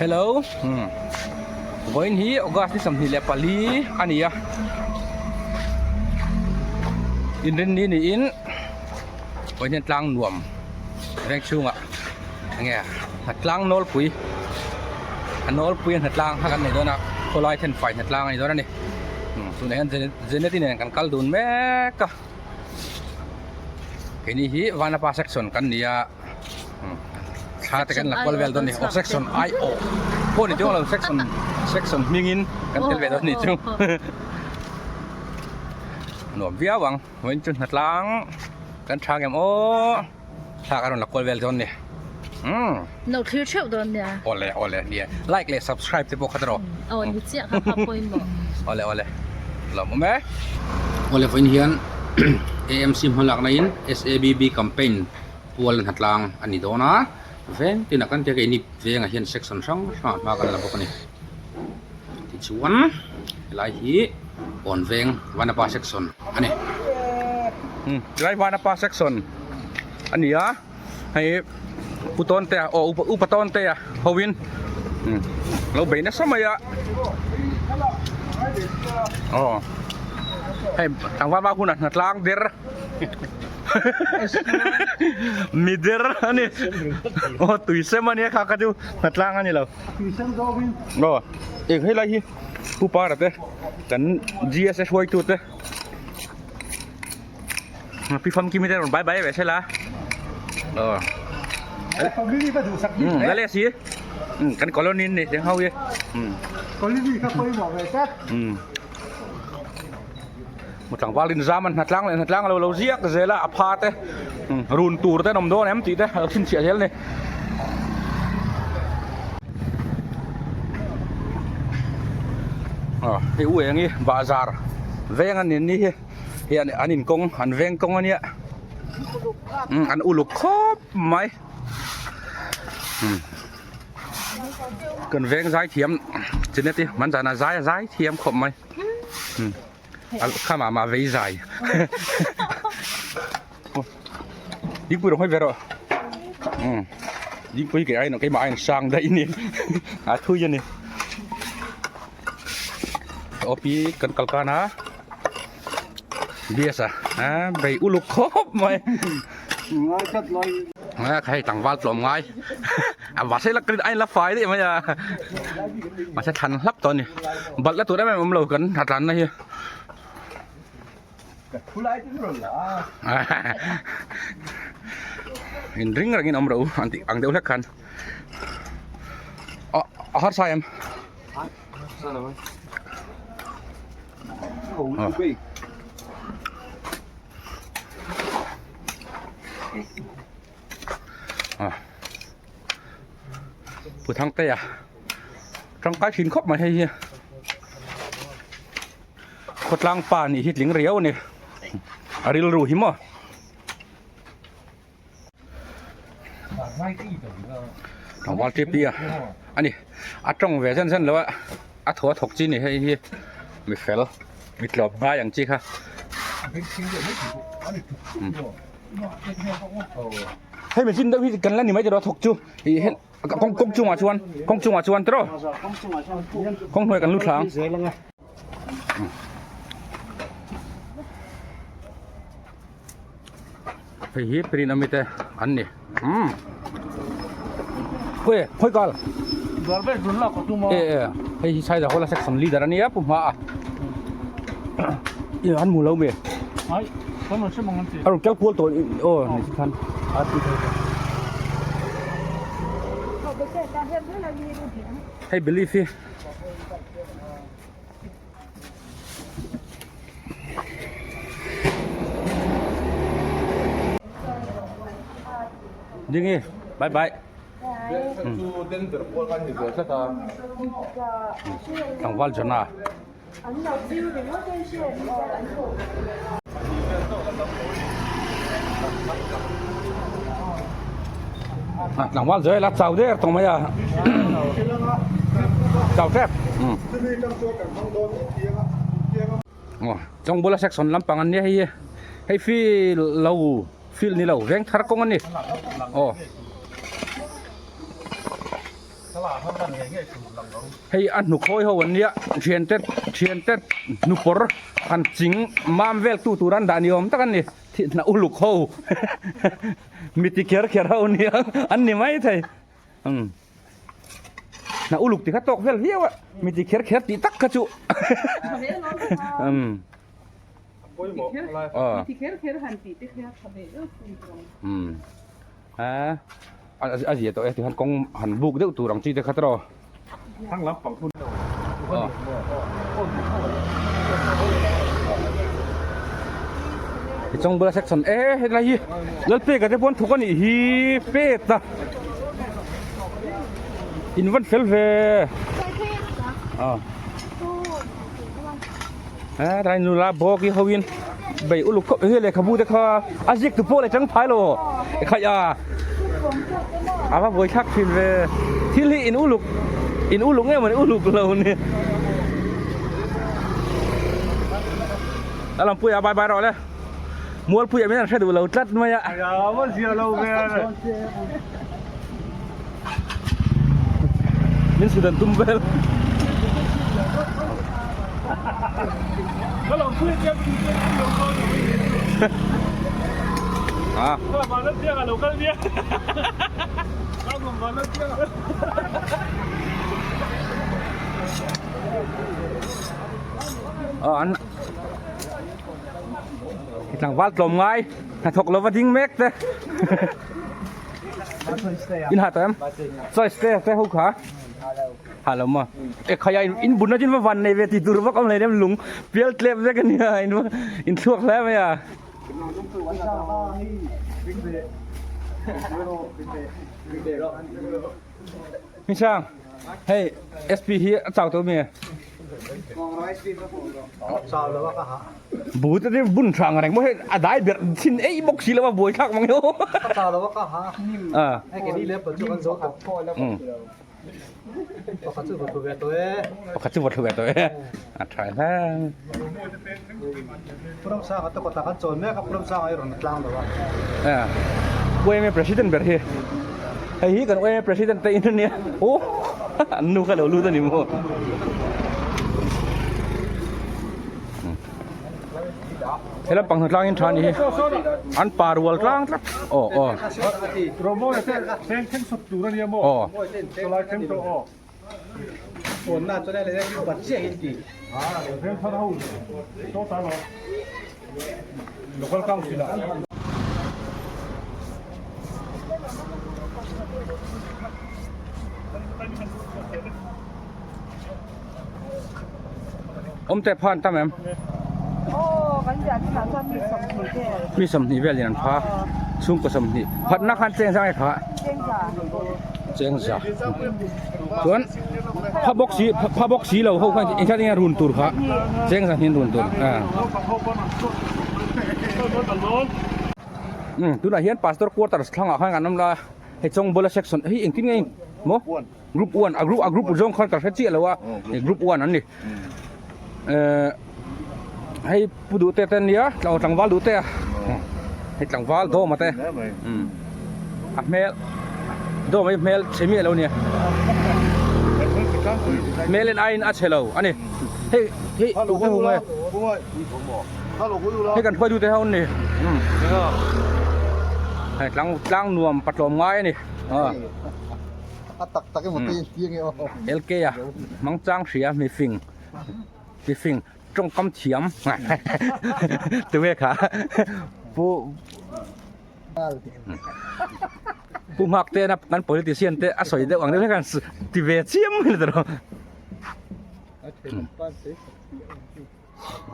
Hello umm vawiin hi August ni 24 a ni a inrinni niin vawiin hian tlang nuam veng chhungah enge hnatlang nawlpui a nawlpui a hnatlang kha kan nei dawn a khawlai thenfai hnatlang a ni dawn a ni umm tunah hian Jeneti nen kan kal dun mek a. Keini hi Vanapa section kan ni a thla te kan la kual vel dawn a ni aw section I O pawh ni chuang lo section section hmingin kan tel ve dawn a ni chu nuam viau ang vawiin chu hnatlang kan tha ngem aw. Thla ka rawn la kual vel dawn ni. Umm. No thlir theuh dawn nia. Awle awle nia. Like leh subscribe te pawh kha tawh. Aw ni chiah kha kha pawimawh. Awle awle. Lawm awm e. Awle vawiin hian AMC hmalakna in SABB campaign pual hnatlang a ni dawn a. Veng tinah kan tia keini vengah hian section hrang hrangah hma kan la bawk a ni. Tichuan helai hi Kawn veng Vanapa section a ni. Helai Vanapa section a ni a hei Pu Tawntea aw Upa Tawntea hoin lo bei nasa mai a aw hei tlangval vak hunah hnatlang der mi der a ni aw tui sem a nia kha kha chu hnatlang a ni lo. Aw eng helai hi Pu Para te kan GSA hruaitu te Pi Famkimi te rawn bai bai ve sela aw la leh si kan colony an ni teng ho hi Maw tlangval in zam an hnatlang leh hnatlang lo lo ziak zel a a pha te run tur te an awm dawn em tih te a lo chhinchhiah zel a ni. Aw hei u eng hi bahzar veng a ni ni hi hei an in kawng an veng kawng a nia an uluk khawp mai. Kan veng zai thiam Jenet-i hmanzana zai a zai thiam khawp mai. Kha mah mah vei zai Dingpui rawng hawi ve rawh Dingpui ke ai keimah aiin sang daih ni a thui a ni Opi kan kal kan a Bias a bei uluk khawp mai Hei tlangval tlawm ngai a va sei la ka a inla fai daih mai a mahse thlan hlap tawh a ni balh na tur em em awm lo kan a tlan na hi in ring rengin awm rawh u an tih ang deuh hlek khan a a harsa em. Pu Thangtea tangkai thin khawp mai hei hi khawtlang pa nih hi tling riau a ni a rilru hi maw. Tlangval TP a ani a tawng ve zen zen lo a a thaw a thawk chi a ni hei hi mi fel mi tlawm ngai ang chi kha hei machine deuh hi kan la ni mai tiraw a thawk chu ih he kawng kawng chungah chuan kawng chungah chuan tiraw kawng hnuai kan lut thla ang. Hei hi print ami te an ni umm khawi khawi kal e e hei hi saida hawla section leader ania pu hma a an hmu lo mi a rawn kel kual tawh aw ni chu khan hei belief hi. Dingi bye bye tlangval Jona tlangval Joel a chau der tawh mai a chau tep. Aw chawng bula section lampang an nia hei hi hei field lo field ni lo veng thar kawng a ni aw. Hei a hnukhawi ho an nia thiante thiante hnupawr han ching mam vel tu tur an dah ni awm tak an ni thihna uluk ho miti kher kher ho nia an ni mai thei umm hna uluk ti kha tawk vel viau a miti kher kher tih tak kha chu umm aw umm a a zia tawh e tihian kawng han buk deuh tur ang chi te kha tawh Thang lampang hun Chawng bula section e helai hi Lalpeka te pawn thawk a nih hi pet a in van fel ve a tlai nula bawk hi ho in bei uluk khawp hi lehkhabu te kha a ziak tu pawh leh chang phai lo khaih a a va buai thlak thin ve thil hi in uluk in uluk nge mawni uluk lo ni a lam puia bye bye rawh le mualpuia min an hre duh lo tlat mai a min sudan tum vel à ờ anh tlangval tlawm ngai hnathawk lova ding mek te In ha tawh em? Choice te te ho kha. Ha lo maw? E khaia in in bunna chin va van nei ve ti tur vak awm hlei nem lung pial tlep vek ania in in thluak hle mai a. Hmingsang hei SP hi a chau tawh mi? Bu te chu bun tha ang reng maw hei a dai ber thin eih bawk si lo a buai thlak mang hiau. Ka chau lo a ka ha a hei ke ni leh pawh chu kan zo tawh. Pakhat chu va thlu ve tawh e. Pakhat chu va thlu ve tawh e. A tha hle. Puramsanga te kawtah kan chawl mek a Puramsanga hi rawn tlang lo a. Yma president ber hi. Hei hi kan yma president te in ania. Aw an nu kha lo lut a ni maw. He lampang hna tlangin tha a ni hi. An pa rual tlang tlat. Aw aw. Aw. Awm teh pha an tam em? Mi 20 vel in an pha chhungkaw 20 phatna khan cheng zang e kha cheng za chuan pha bawk si pha bawk si lo ho khan engtiang enge run tur kha cheng za hian run tur a um tunah hian pastor quarters thlangah khan kan awm la hei chawngbawla section hi engtin nge maw group 1 a group a group zawng khan ka hre chiah lo a group 1 an ni eh hei pu duh te te ania tlangval duh te a hei tlangval dawm a te um a hmel dawm hi hmel chhe miah lo ania hmel en aiin a chhe lo ani hei hei tu te ho nge hei kan hruaitu te ho an ni um hei tlang tlang nuam patlawm ngai ani a. A tak tak emaw te inti ange aw. LK a hmang chang hria mi fing mi fing tawngkam thiam tunge kha pu pu nghak te na kan politician te a sawi deuh ang deuh hlek a ti ve chiam mai ni tawh.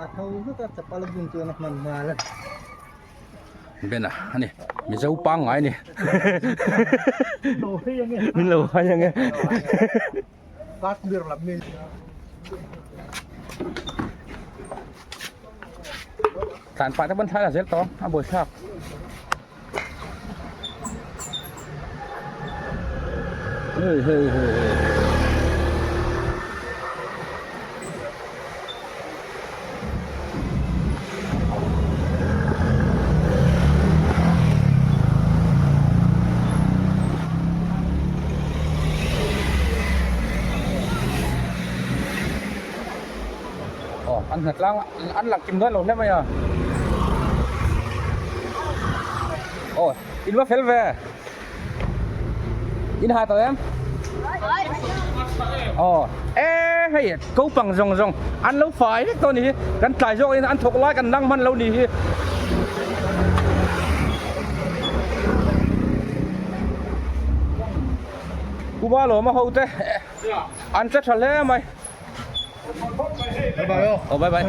A tho vek a chapal a bun chuan a hman nghal a. Bena ani Mizo pangngai ani min lo hai ange Kashmir lam mi tlan pah te pawn thlai la zel tawh a buaithlak. Hei hei hei hei. An hnatlang an lang kim dawn lo hle mai a. Aw in va fel ve. In ha tawh em? Aw e hei ko pang zawng zawng an lo fai vek tawh a ni hi. Kan tlai zawk in an thawk lai kan lang hman lo ni hi. Kuma lawm a ho te an che tha hle mai. Aw bye bye.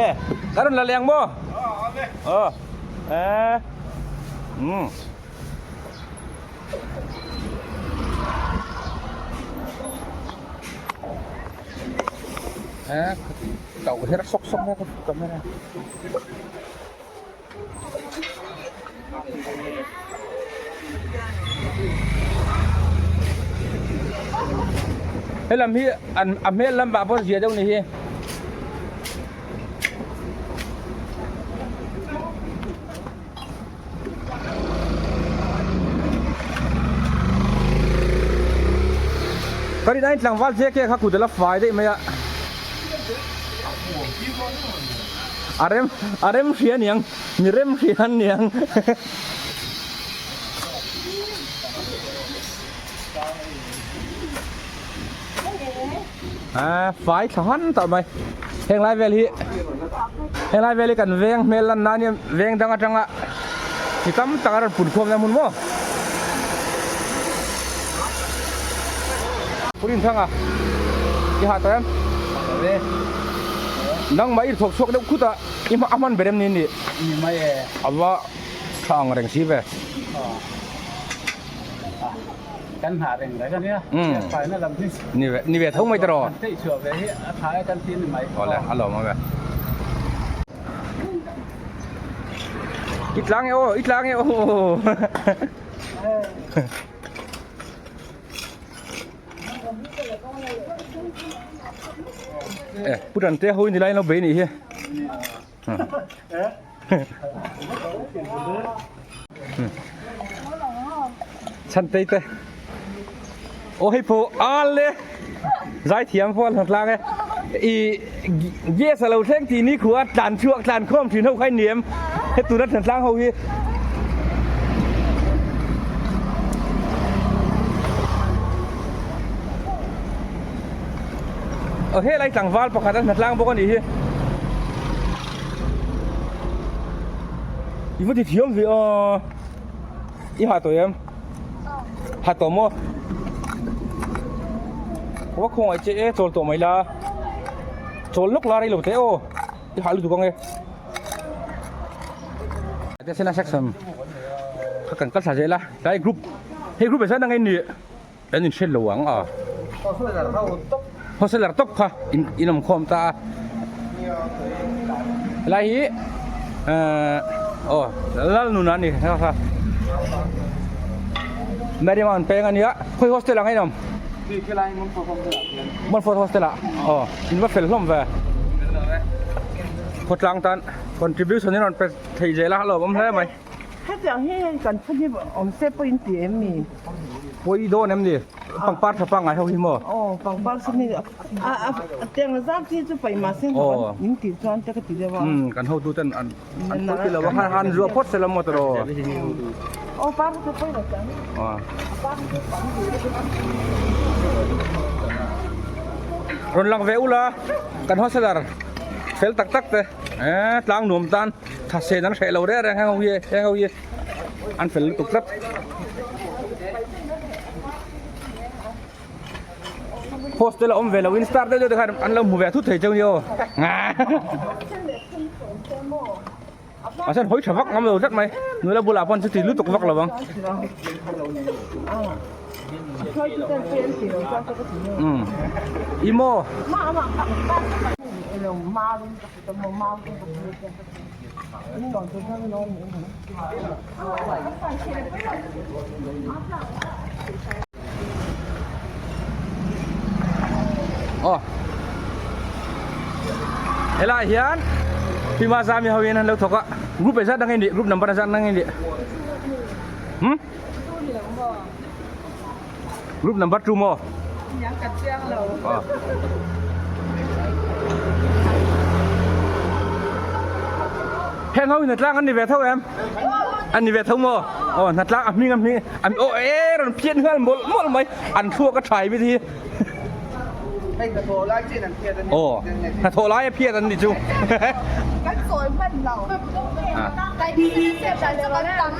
E ka rawn la leng maw? Aw e um. E tàu her sawk sawk mai ka camera. Helam hi an a hmel lamah pawh zia deuh ni hi. Ka rin aiin tlangval JK kha kut a la fai daih mai a. A rem a rem hria aniang mi rem hria an niang a fai thla han tawh mai heng lai vel hi heng lai vel hi kan veng hmel lan nan hian veng dang atanga mi tam tak a rawn pun khawm na hmun maw Purin thanga i ha tawh em nangmah i thawk chhuak deuh khut a i hma a hman ber em ni ni Ni mai e. A va tha ang reng si ve. Kan hna reng reng a nia. Faina lam hi. Ni ve ni ve tho mai tawh. Kan theih chhuah ve hi a tha e kan ti ni mai. Awle a lawm awm e. I tlang e aw i tlang e aw. E pu tan te ho in lai lo bei ni hi. Chhan tei te. Aw hei pawh al le zai thiam pawh an tlang e. I gas a lo thleng tih ni khua tlan chhuak tlan khawm thin ho kha in ni em? He tuna tlan tlang ho hi. Aw helai tlangval pakhat a hnatlang bawk a nih hi. I va ti thiam ve a. I ha tawh em? Ha tawh maw? Ka va khawngaih che e chawl tawh mai la. Chawl lawk la rei lo teh aw. I hah lutuk ang e. Te sena section kha kan kal thla zel a tlai group hei group ah hian ang in nih an in hriat lo ang a hawselar tawp kha in in awm khawm ta a helai hi ehh aw Lalnuna a ni kha kha Marymount peng a nia khawi hostel ang a inawm Montfort hostel ah aw in va fel hlawm ve khawtlang tan contribution in rawn pe thei zel a lawmawm hle mai. Hetiang hi hei kan phun hi awm se pawh in ti em ni? Pawi dawn em ni? Pangpar tha pangngai ho hi maw? Aw pangpar sen hi a a tiang zat hi chu paih mah se in tih chuan te ka ti deuh a. Umm kan hotu ten an an pawi ti lo a han han zuah phawt se la maw tawh. Aw par hi chu pawi lo chiang. Aw. Rawn lang ve ula kan hawselar fel tak tak te eh tlang nuam tan tha sen an hreh lo reng reng heng ho hi heng ho hi an fel lutuk tlat. Hostel a awm ve lo in star deuh deuh te khan an lo hmu ve thut thei cheu ni aw. A sen hawi tha vak ngam lo tlat mai nula bulah pawn chuti lutuk vak lo ang. Umm i maw. Aw helai hian Hima Zami ho in an lo thawk a group engzat ang in nih group number engzat ang in nih hmm group number 2 maw. Heng ho hi hnatlang an ni ve tho em? An ni ve tho maw? Aw hnatlang a hming a hming an aw e rawn phiat nghal mawlh mawlh mai an thluak a thai bit hi. Hei hnathawh lai chian an phiat a ni. Aw hnathawh lai a phiat an ni chu. Kan sawi hman lo. Kai business siam dan chu kan tam.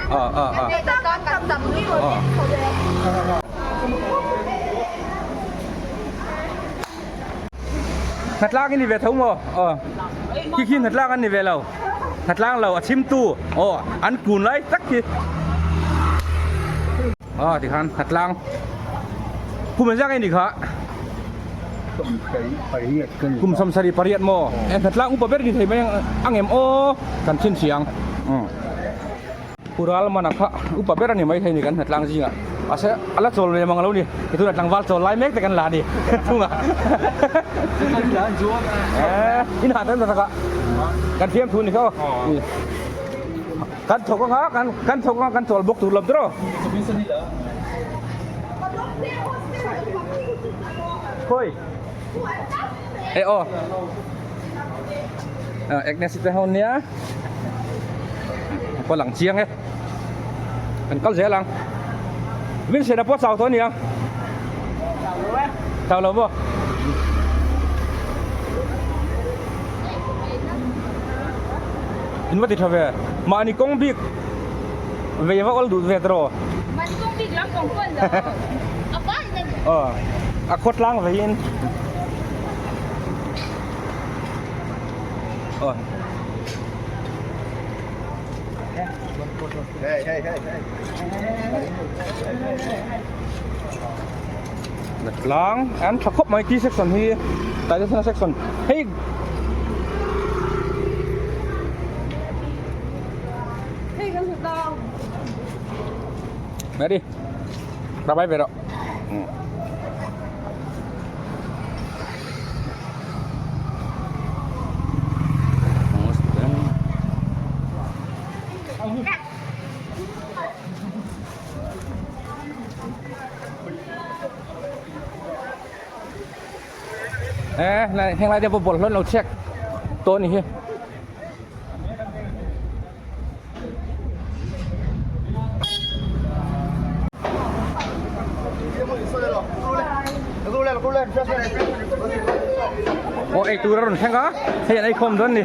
Kan kan tam ni rawn. Hnatlang i ni ve tho maw? Aw. Khi khi hnatlang an ni ve lo. Hnatlang lo a chhimtu. Aw an kun lai tak khi. Aw tikhan hnatlang. Kum engzah nge ni kha? Kum sawmsarih pariat maw? E hnatlang upa ber ni thei mai ang em aw? Kan chhinchhiah ang. Pu Ralmana kha upa ber a ni maithei ni kan hnatlang zingah mahse a la chawl ve mang lo ni ti tunah tlangval chawl lai mek te kan la a ni thunga in hah tan tak a kan thiam thu ni kha aw kan thawk anga kan kan thawk anga kan chawl bawk tur lam te rawh khawi e aw Agnes te ho nia pawh lang chiang e kan kal zel ang Vincent a pawh chau tawh ania chau lo maw in va ti tha ve mahni kawng bik vei va awl duh ve tawh rawh mahni kawng bik lam kawng pawn lo a vai na ni aw a khawtlang veiin Ờ. Hey, hey, hey, hey. Tlang an tha khawp mai T section hi Taitesena section hei Hei kan hmu tang. Mẹ đi. Ra bay về rồi. Ừ. E này heng lai te pawh bawlhhlawh an lo chhiak tawh a ni hi. Aw ei tur a rawn thleng a hei an ei khawm dawn a ni.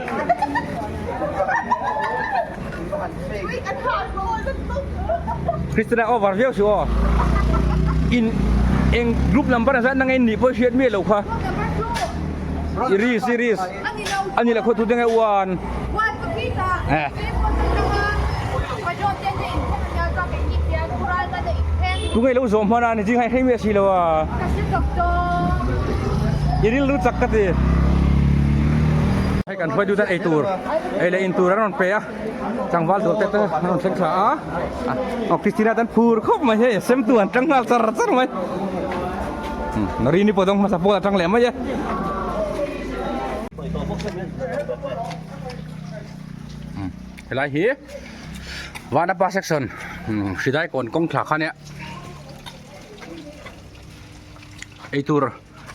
Christina over viau suh aw in eng group number ang zat na nge in nih pawh i hriat miah loh kha i risk i risk. A ni la khaw tu te nge uan. Tu nge lo zawm hman a ni jinghai hrei mi a si lo a. I rilru chak ka ti. Hei kan hruai duh tan ei tur ei leh in tur an rawn pe a tlangval tur te te an rawn thleng thla a. Aw Christina tan phur khawp mai hei sem tu an tang nghal char char mai. Rini pawh dawng hmasa pawl a tang leh mai e. Helai hi Vanapa section Hridai kawn kawng thla kha nia eitur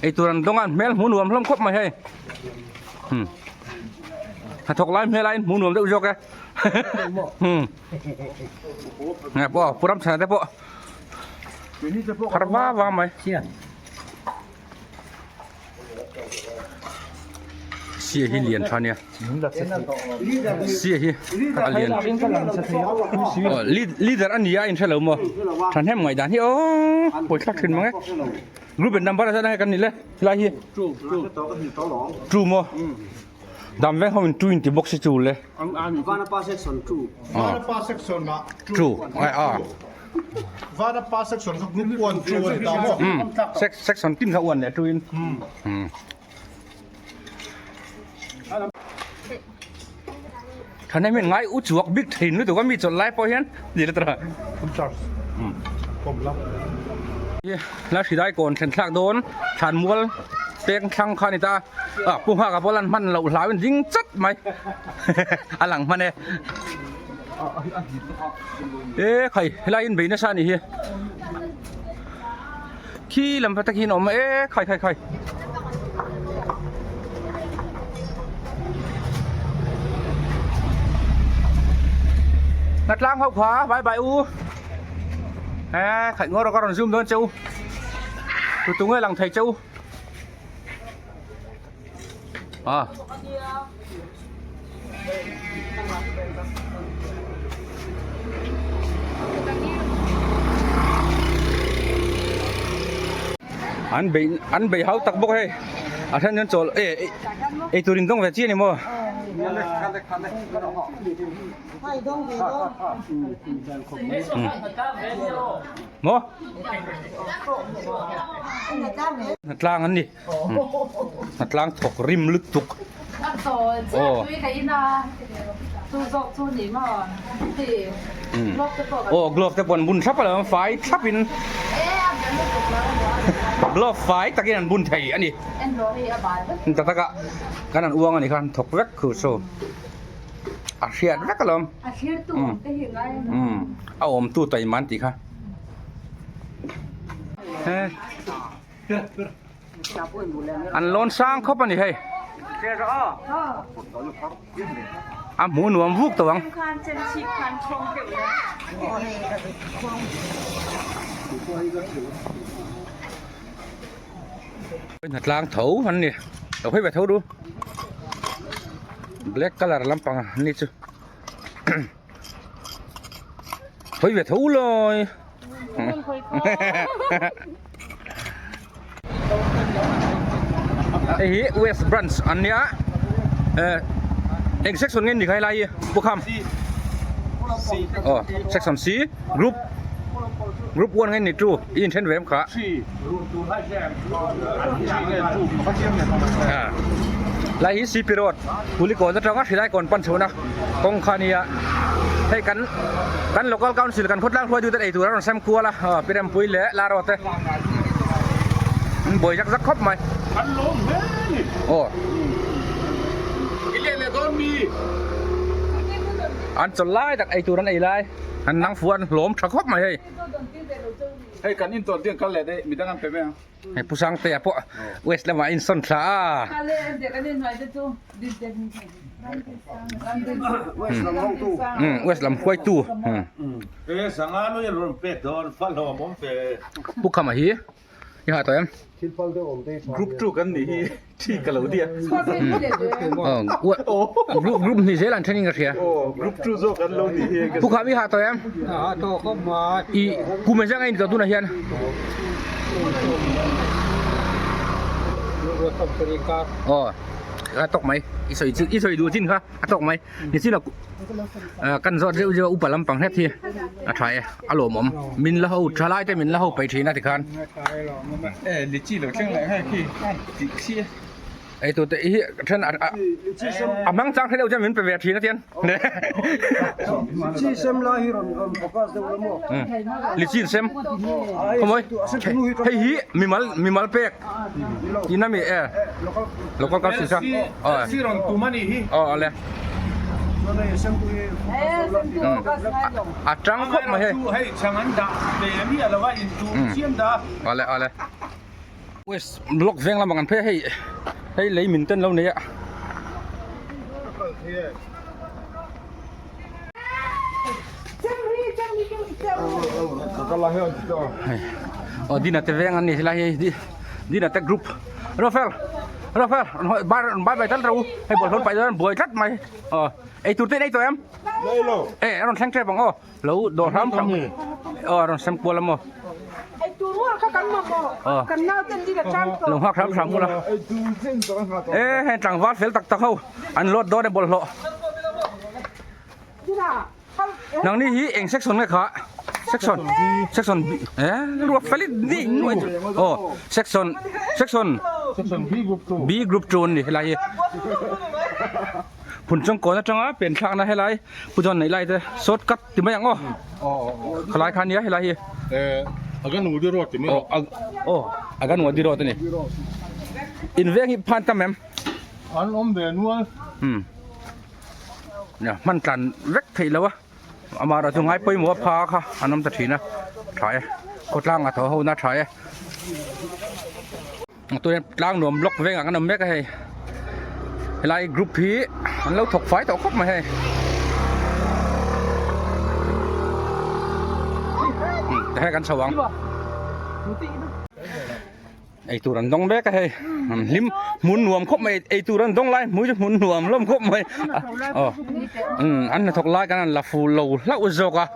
eitur an dawng a hmel hmuh nuam hlawm khawp mai hei hnathawk lai hmel aiin hmuh nuam deuh zawk e nge pawh pu Ramchhana te pawh har va va mai. Sia hi lian tha nia sia hi a lian aw leader a nia a inhre lo maw thahnem ngaih dan hi aw pawi thlak thin mang e group in number a zat ang he kan ni le helai hi two maw dam veng ho in two in ti bawk si chu le two ai a. Vanapa section kha group 1 2 a ni ta maw? Um, section tin kha 1 leh 2 in. Um. Thane min ngai u chuak bik thin lutuk a mi chawlh lai pawh hian ni le tara. Charge. Um. Kom la. La hridai kawn thlen thlak dawn thlan mual peng thlang kha ni ta a pu nghak a pawh lan hman loh hlau in ding chat mai a lang hman e. E khai helai in bei nasa a nih hi khi lam pa tak hian a awm a e khai khai khai. Hnatlang ho kha bye bye u. He khaih ngawr ka rawn zoom dawn che u. Tu tu nge lang thei che u. Ah. An bei an bei hau tak bawk hei a then chuan chawl e ei tur in dawng ve chi a ni maw maw hnatlang an ni hnatlang thawk rim lutuk aw glove te pawh an bun thlap alawm fai thlap in glove fai takin an bun thei a ni tak taka kan an uang a nih khan thawk vek khu chu a hriat vek alawm a awmtu taima an tih kha. An lawn sang khawp a ni hei. A hmuh nuam vuk tawh ang. Hnatlang tho an ni. Lo hawi ve tho du. Black colour lampang an ni chu. Hawi ve tho lawi. Hei hi West Branch an nia eh eng section nge ni kha helai hi Pu Kham aw section C group group 1 nge ni 2 i inthen ve em kha lai hi CP Road Kulikawn atanga Hrilai kawn pan chhohna kawng kha nia hei kan kan local council kan khawtlang hruaitu ten eitur a rawn sem kual a aw Pirempui leh Laro te an buai zak zak khawp mai An lawm hle ni. Aw. I leh leh dawn mi. An chawl lai tak eitur an ei lai an nang fuh an hlawm tha khawp mai hei. Hei kan intawn te an kal leh daih midang an pe mai ang. Hei Pu Sangtea pawh West lamah a insawn thla a. West lam huaitu. E sanga lui an rawn pek dawn fa hlawm awm fe. Pu Khama hi i hah tawh em? Group 2 kan nih hi thi ka lo dia. Group group hnih zel an then in ka hria. Group 2 zawk an lo nih hi. Pu Kham i hah tawh em? Hah tawh khawp mai. I kum engzah nge i ni tawh tunah hian? Aw a tawk mai i sawi chu i sawi duh chin kha a tawk mai ni chin a kan zawt zeuh zeuh a upa lampang hret hi a tha e a lawmawm min la ho tha lai te min la ho peih thin a tikhan e lichi lo thleng leh nghal khi tih khi a. Ei tu te hi then a a hmang chang thei deuh chuan min pe ve thin a tian. Lichi sem lai hi rawn rawn focus deuh la maw? Lichi sem. Khawmawi. Hei hi mimal mimal pek. Ina mi e. Local council sa. LC rawn tum a nih hi. Aw ale. A tang khawp mai hei. Hei chhang an dah ve miah lo a in tum chiam dah. Ale ale. West block veng lamah kan phei a hei hei lei min ten lo nei a. Aw dina te veng an ni helai hi dina te group Rafael Rafael bye bye tal ro hei bawlhhlawh paih dawn buai tlat mai aw eitur te in ei tawh em e a rawn thleng tep ang aw. Lo dawh hram hram aw a rawn sem kual a maw aw lo nghak hram hram ula e heng tlangval fel tak tak ho an load dawn e bawlhhlawh nangni hi eng section nge kha section section b e ruak fel i ni nuai chu aw section section b group 2 an ni helai hi Phun changkawn atanga pen thlakna helai Pu John neih lai te short cut ti mai ang aw khalai kha nia helai hi Aganwadi road ti mai aw aw Aganwadi road ani in veng hi phan tam em an awm ve nual um nia hman tlan vek theih lo a amaherawh chu ngai pawimawh a pha kha an awm ta thin a tha e khawtlang a tho ho na tha e Tuna tlang nuam block vengah kan awm mek a hei helai group hi an lo thawk fai tawh khawp mai hei. Tikhian kan chho ang. Eitur an dawng vek a hei. An hlim hmun nuam khawp mai eitur an dawng lai hmui chu hmun nuam hlawm khawp mai. Aw umm an hnathawk lai kan an la fu lo hlauh zawk a.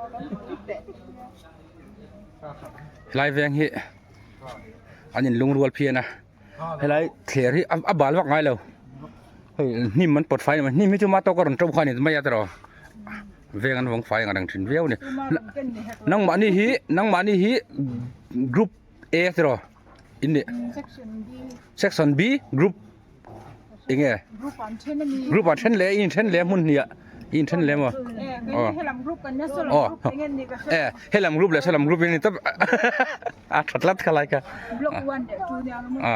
Helai veng hi an in lungrual phian a helai thler hi a bal vak ngai lo hei hnim an pawt fai a ni hnim hi chu ma tawk a rawn to kha a ni mai a tiraw veng an vawng fai ang reng thin viau a ni nangmahni hi nangmahni hi group A tiraw in nih section B group enge group an then leh in then leh hmun hnih ah in then leh maw aw aw e helam group leh salam group in ni tawp a tha tlat kha lai kha a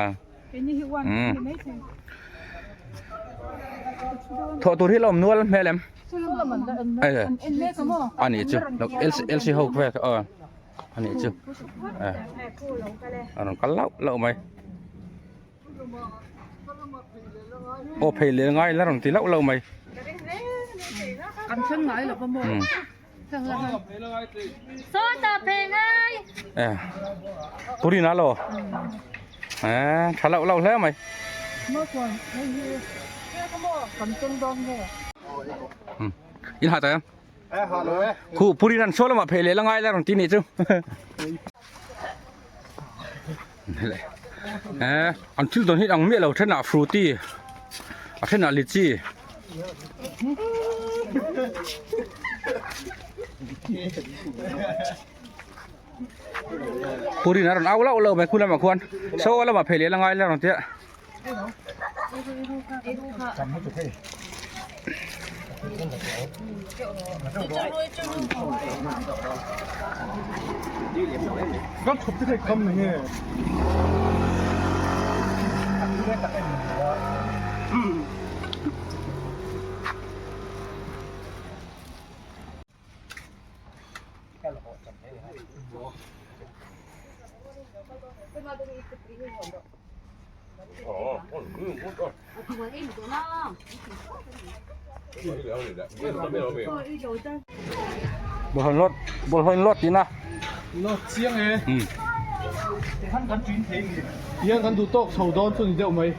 thawh tur hi la awm nual hmel em a nih chu LC ho vel kha aw a nih chu a rawn kal lauh lauh mai. Aw phei leh ngai la rawn ti lauh lauh mai. Kan thleng ngai lo va maw. Sawta phei ngai. Eh. Purina lo. Eh tha lauh lauh hle mai. In ha ta em? Khu Purina an saw lamah phei leh la ngai la rawn ti nih chu. Eh, an thil dawn hi ang miah lo thenah fruity a thenah litchi purin a rawn au lauh lauh mai khu lamah khuan saw lamah phei leh la ngai la rawn tia. Bawlhhlawh bawlhhlawh in lawt tihna. Lawt chiang e. Tikhan kan ṭin thei ni. Tihian kan duh tawk chho dawn chu ni deuh mai.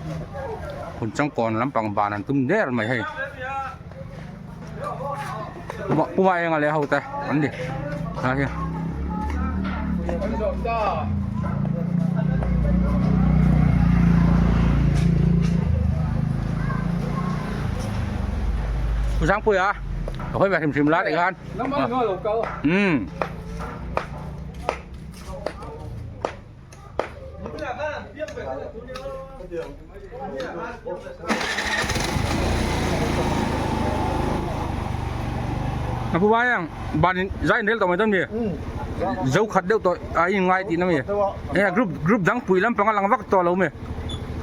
Hun changkawn lampang ban an tum der mai hei. Puma enga leh ho te an ni. Ha hi. Zangpui a. Ka hawi ve hrim hrim la tih khan. Um. A pu vai ang ban in zai in rel tawh mai dawn mi zo khat deuh tawh a in ngai tihna mi e group group dang pui lampang a lang vak tawh lo mi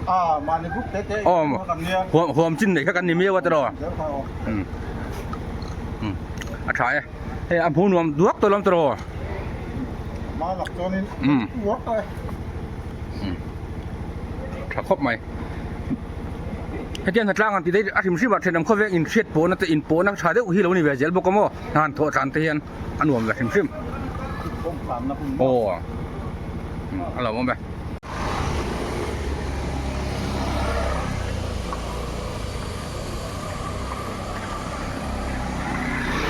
aw huam huam chin nei kha kan ni miau a tiraw um um a tha e hei a hmuh nuam duak tawh lo tiraw. Um tha khawp mai hetiang hnatlang han ti daih a hrim hrim ah thenawm khawveng in hriat pawhna te in pawhna tha deuh hi lo ni ve zel bawk a maw hna han thawh tlan te hian a nuam ve hrim hrim aw a lo awm e.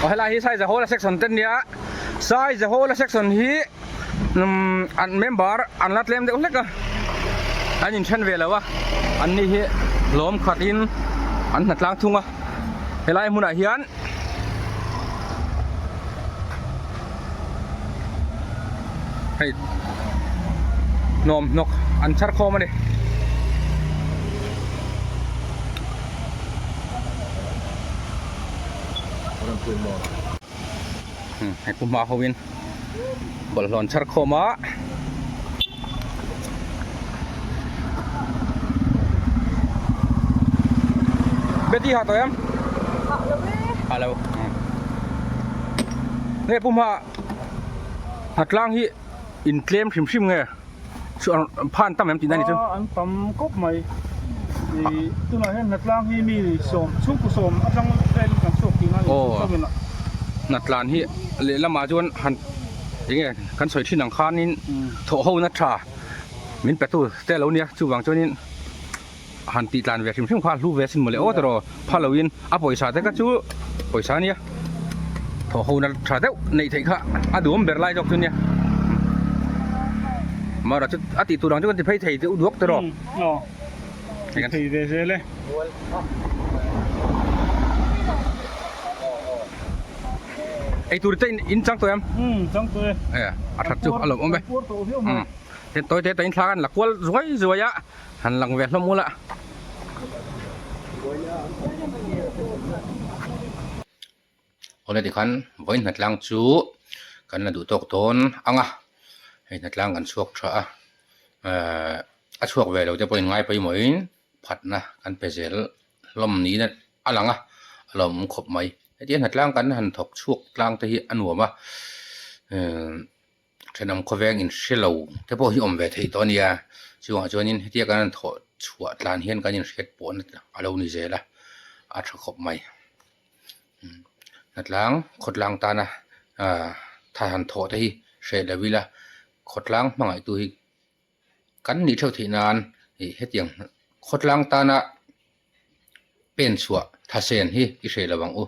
Aw helai hi Saizahawla section te nia Saizahawla section hi umm an member an la tlem deuh hlek a an inthen ve lo a an ni hi lawm khat in an hna tlang thung a helai hmunah hian hei hnawm hnawk an chhar khawm a ni. Hei pu hma ho in bawlhhlawh an chhar khawm a. Betty ha tawh em? Ha lo. Nge pu hma Hnatlang hi in tlem hrim hrim nge phan tam em tihna ni chu? An tam kawp mai. Ih tunah hian Hnatlang hi mi sawm chhungkaw sawm atang velin kan chhuak tihna a ni. Aw Hnatlan hi lehlamah chuan han. Enge kan sawi thin ang khanin thawh ho na tha min pe tu te lo nia chuvang chuanin han tih tlan ve hrim hrim kha hlu ve asin mawle aw tawh pha loin a pawisa te kha chu pawisa ania thawh ho na tha deuh neih theih kha a duhawm ber lai zawk chu nia mara chu a tih tur ang chu kan ti phei thei deuh duak tawh Thei ve zel e. Eitur te in chang tawh em? Um chang tawh e. E a that chu a lawm awm e. Um ten tawi te te in thla kan la kual zuai zuai a han lang ve hlawm ula. Awle tikhan vawiin hnatlang chu kan la duh tawk dawn ang a hei hnatlang kan chhuak tha a ehh a chhuak ve lo te pawhin ngai pawimawhin phatna kan pe zel hlawm niin a lang a a lawmawm khawp mai hetiang hnatlang kan han thawk chhuak tlang te hi a nuam a ehh thenawm khawveng in hre lo te pawh hi awm ve theih tawh a nia chungah chuanin hetia kan han thawh chhuah tlan hian kan inhriat pawhna a lo ni zel a a tha khawp mai. Hnatlang khawtlang tana ah tha han thawh te hi hreh lo ila khawtlang hmangaihtu hi kan nih theuh theih nan ih hetiang khawtlang tana pen chhuah thasen hi i hreh lo ang u.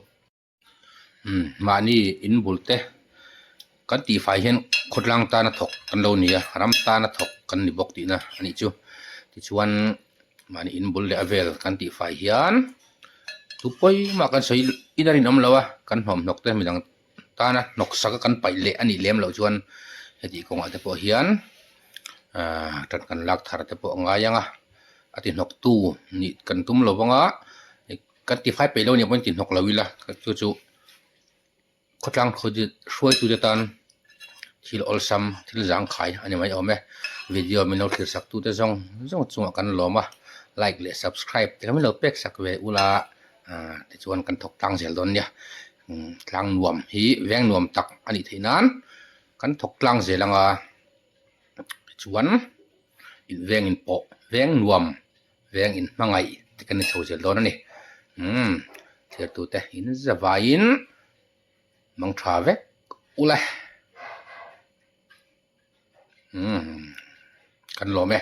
Umm mahni in bul te kan tihfai hian khawtlang tana thawk kan lo ni a ram tana thawk kan ni bawk tihna a nih chu tichuan mahni in bul leh a vel kan tihfai hian chu pawimah kan sawi in a rinawm lo a kan hnawmhnawk te midang tana hnawk sak a kan paih leh a nih lem loh chuan heti kawngah te pawh hian ahh tan kan lak thar te pawh a ngai ang a a ti hnawk tu nih kan tum lo vang a. Kan tifai peih lo nih pawhin ti hnawk lo ila chu chu khawtlang hruaitute tan thil awlsam thil zangkhai a ni mai awm e video min lo thlir sak tute zawng zawng chungah kan lawm a like leh subscribe te min lo pek sak ve ula ah tichuan kan thawk tlang zel dawn nia tlang nuam hi veng nuam tak a nih theih nan kan thawk tlang zel anga tichuan veng in pawh veng nuam. Veng in hmangaih te kan ni chho zel dawn a ni. Umm thirtute in zavaiin mang tha vek ula. Umm kan lawm e.